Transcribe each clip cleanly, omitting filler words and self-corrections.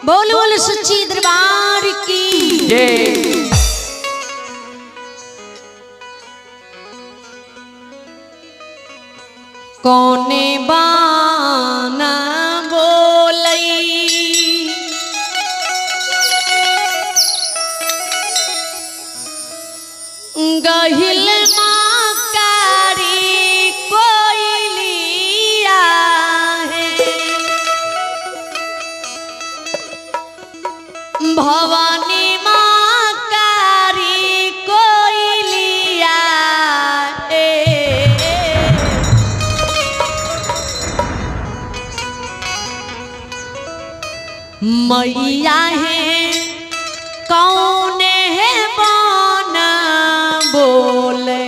बोल बोल सच्ची दरबार की जय। कौने बाना बोलई गहिल माँ कारी कोयलिया है भवानी माँ कारी कोयलिया है। मैया है कौन है बाना बोले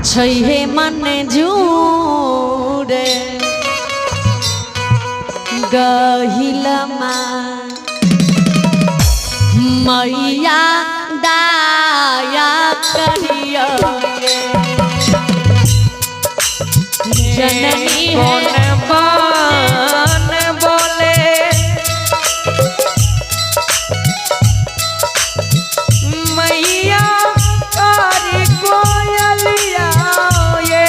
छैहे मन जूरे गहिल माँ मैया दाया करियो जननी कौन है बान बोले मैया कारी कोयलिया ये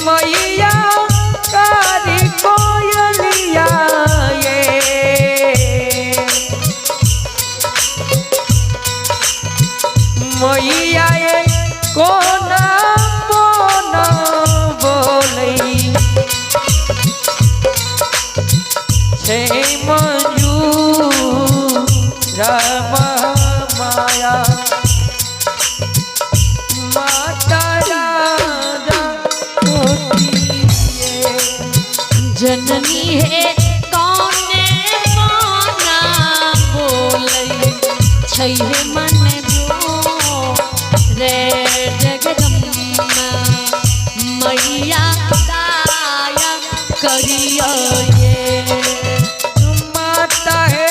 मैया कारी कोयलिया ये मैया ये कोना बोना बोलई छे मंजू राम माया माता राजा होती जननी है कौन माना बोलई छैहे मन जो रे जगदम्बा मैया दाया करियो ये माता है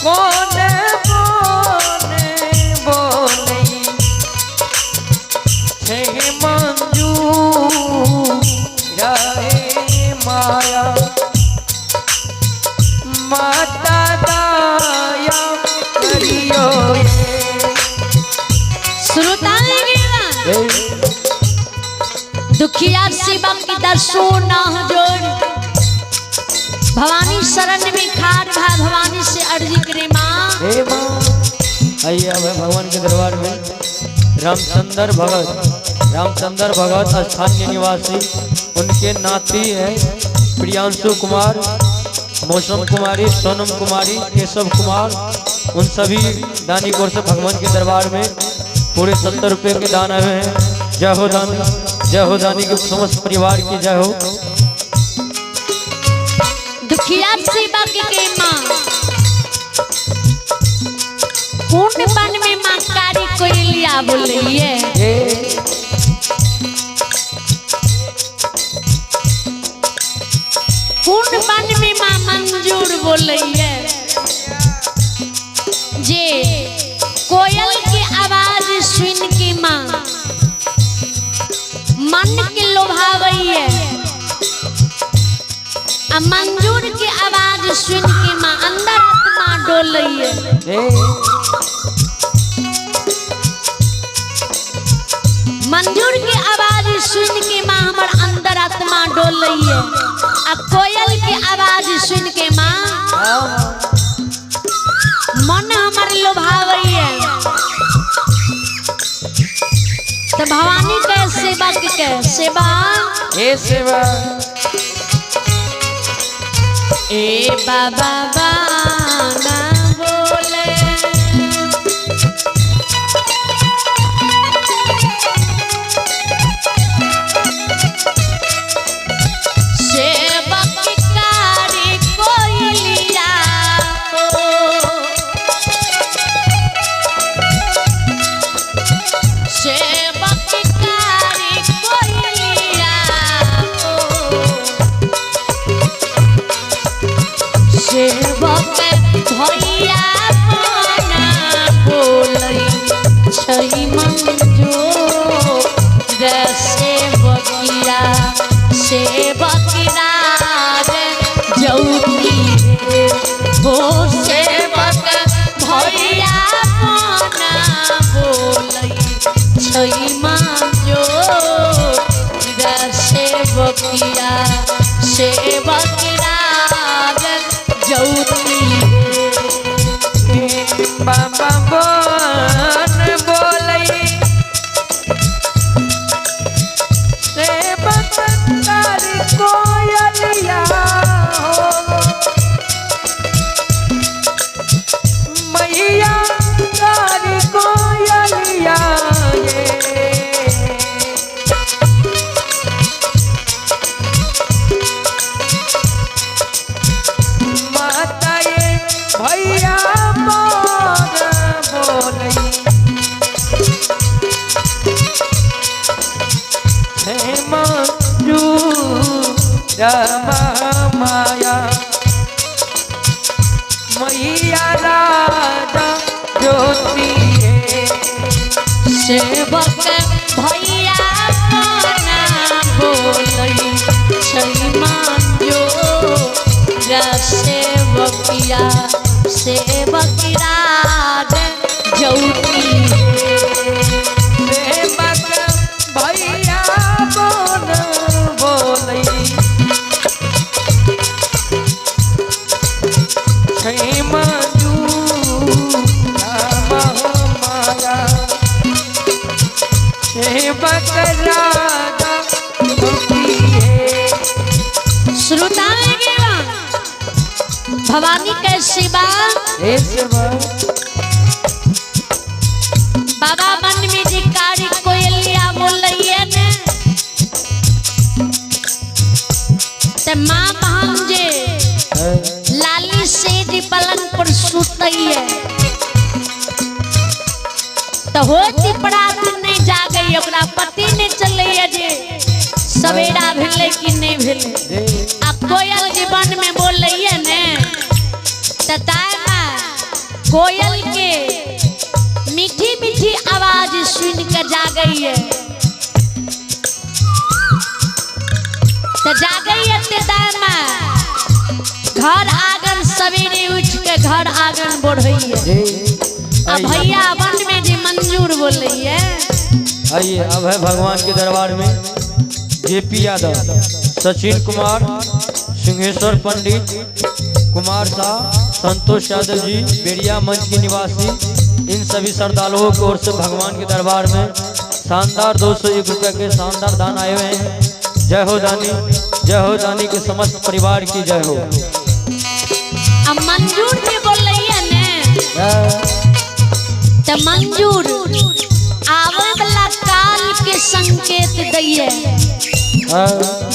कौन बोने बोलई छे मंजू रहे माया माता दाया करियो ये। श्रोता दुखिया शिवा की दर्शो ना जोड़ भवानी शरण में खार भा भवानी से अर्जी करे माँ। हे माँ, आइए अब है भगवान के दरबार में रामचंद्र भगत, रामचंद्र भगत स्थानीय निवासी, उनके नाती हैं प्रियांशु कुमार, मौसम कुमारी, सोनम कुमारी, केशव कुमार, उन सभी दानी को से भगवान के दरबार में पूरे 70 रुपये के दान आए हैं। जय हो दानी, जय हो दानी के समस्त परिवार की जय हो। दुखिया शिवा के माँ कौन बन में माँ कारी कोयलिया बोलिए कौन बन में माँ मंजूर बोलिए जे कोयल के आवाज सुन के माँ मन के लोभावैये आ मंजूर के आवाज सुन के माँ अंदर आत्मा डोलैये। मंजूर के आवाज सुन के माँ हमर अंदर आत्मा डोलैये आ कोयल के आवाज सुन के माँ मन हमर लोभावैये। तो भवानी के सेवक के सेवा हे सेवा ए बाबा बाना बोले सेवक कारी कोयलिया हो। सेवक कारी कोयलिया हो। सेवक मंजूर रे सेवकिया सेवक राज ज्योति रे हो सेवक भैया कोना बोलै छै मंजूर रे सेवकिया सेवक राज ज्योति रे। बाबा बन बोलई सेवक तारी कोयलिया हो मैया तारी कोयलिया ये माता ये भैया मोर बोलई हे मंजू रमा माया मैया राधा ज्योति है। सेवक भैया कोना बोलै छै मांजो रे सेवकिया सेवक राज ज्योति रे। सेवक भैया बोल बोलई हे मंजू रामा माया सेवक राधा ज्योति है। श्रोता भवानी के शिवा हे सेवक बाबा मन में जी कारी कोयलिया बोलैये ने ते माँ बहन जे लाली सेज पलंग पर सुतैये तो होती परात नहीं जागै ओकरा पति नहीं चलैये जे सवेरा भेलै कि नहीं भेलै। आ कोयल जे वन में बोलैये ने त ताय में कोयल के मीठी मीठी आवाज सुन के जागैये त जागैये ते ताय में घर आंगन सवेरे उठ के घर आंगन बढ़ैये। आ भैया वन में जे मंजूर बोलैये। आइए अब है भगवान के दरबार में जेपी यादव, सचिन कुमार, सिंहेश्वर पंडित, कुमार शाह, संतोष यादव जी, बेरिया मंच के निवासी, इन सभी श्रद्धालुओं की ओर से भगवान के दरबार में शानदार 201 रुपये के शानदार दान आए हुए हैं। जय हो दानी, जय हो दानी के समस्त परिवार की जय हो। आ मंजूर जे बोलैये ने त मंजूर आवे वाला काल के संकेत दैये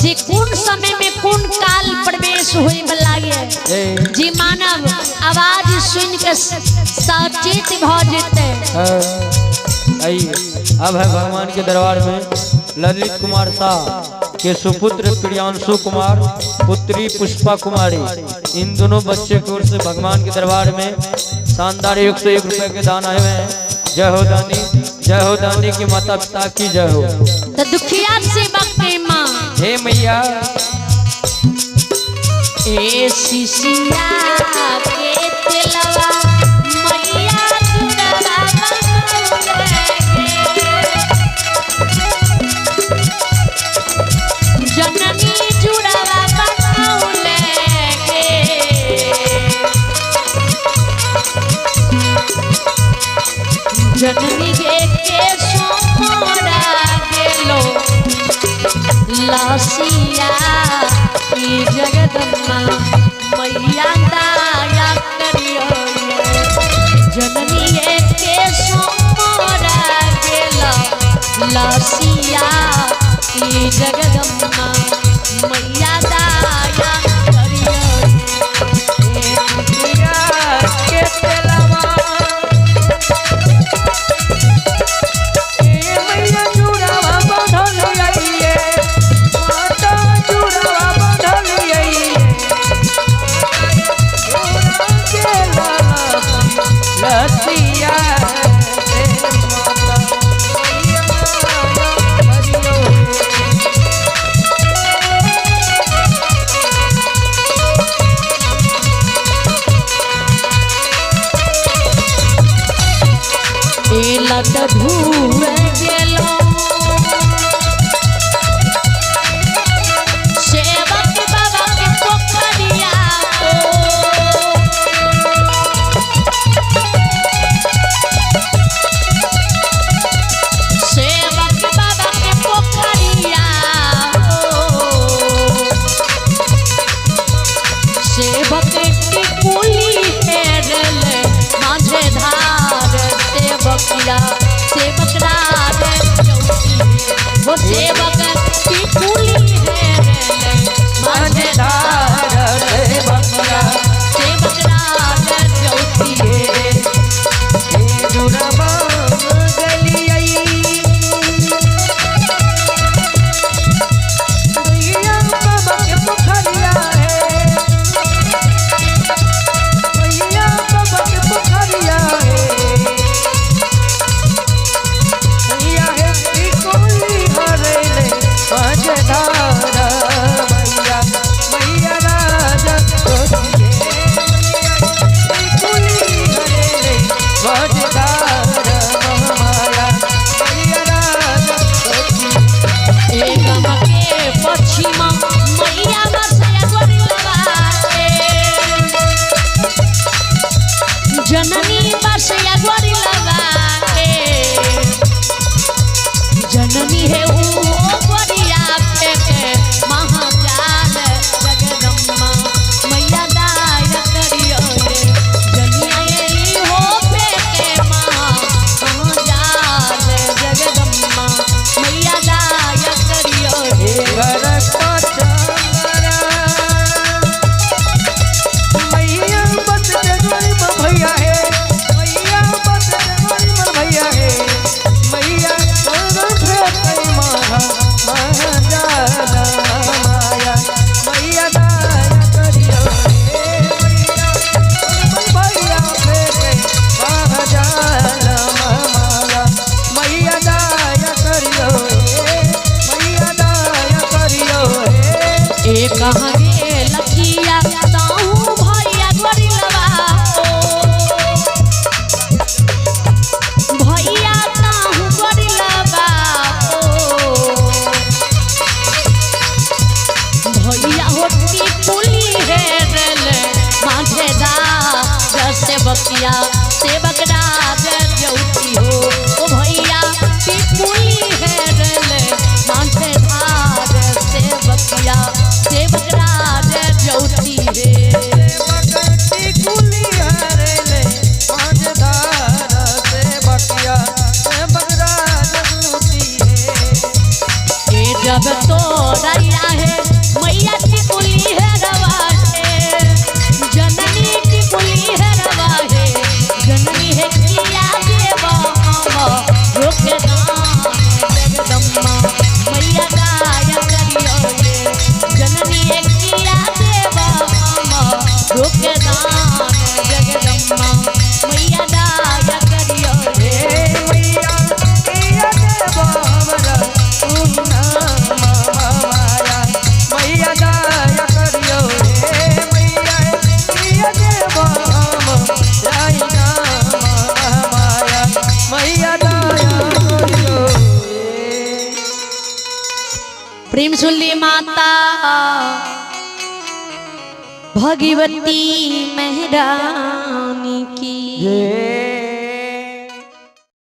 जे कोन समय में कोन काल प्रवेश होए वाला ये जे मानव आवाज सुन के सचेत भ जेते। आइए अब है भगवान के दरबार में ललित कुमार शाह के सुपुत्र प्रियांशु कुमार, पुत्री पुष्पा कुमारी, इन दोनों बच्चे की ओर से भगवान के दरबार में शानदार 101 रुपए के दान आए हुए हैं। जय हो दानी, जय हो दानी की माता पिता की जय हो। तो दुखिया सेवक के माँ हे मैया ए शिशिया के तेलवा मैया जुड़वा बनौले जननी जुड़वा बनौले गे। जननी गे के सोमरा गेलो लसिया ई जगदम्बा मैया दया करियो। जननी के सोमरा गेलो लसिया ई जगदम्बा मैया दया करियो। के तेलवा ए मैया जुड़वा बंधल आइए, माता जुड़वा बंधल आइए, लसिया हे माता। धुए गेलो सेवक बाबा के पोखरिया हो। सेवक बाबा के पोखरिया हो। सेवक टिकुली हेरल माझे धार सेवकिया सेवक राज चौकी हो सेवक टिकुली हेरल माझे धार सेवकिया सेवक राज चौकी एकम के पछिमा मैया बसया गोरिलवा के। जननी बसया गोरिलवा के। जननी है ऊ गोरिया फेंके महाजाल जगदम्बा मैया दाया करियो रे। जनिया एली हो फेंके महाजाल जगदम्बा मैया दाया करियो रे। मैया दाया करियो हे, मैया दाया करियो हे। ए कहाँ गे लखिया ताहू भैया गोरिलवा ओ। भैया ताहू गोरिलवा ओ। भैया होती पुली हेरल माझे दा सेवकिया सेवक राज ज्योति हो ओ भैया टिकुली हेरल माझे धार सेवकिया सेवक राज ज्योति हे। ए जब तो रैया है मैया टिकुली है रवा है जननी टिकुली है रवा है जननी है किया देवा हम रोके दान जगदम्बा मैया दाया करियो रे जननी है किया देवा हम रोके दान जगदम्बा मैया दाया करियो रे। प्रेम सुनली माता भगवती महरानी की। ये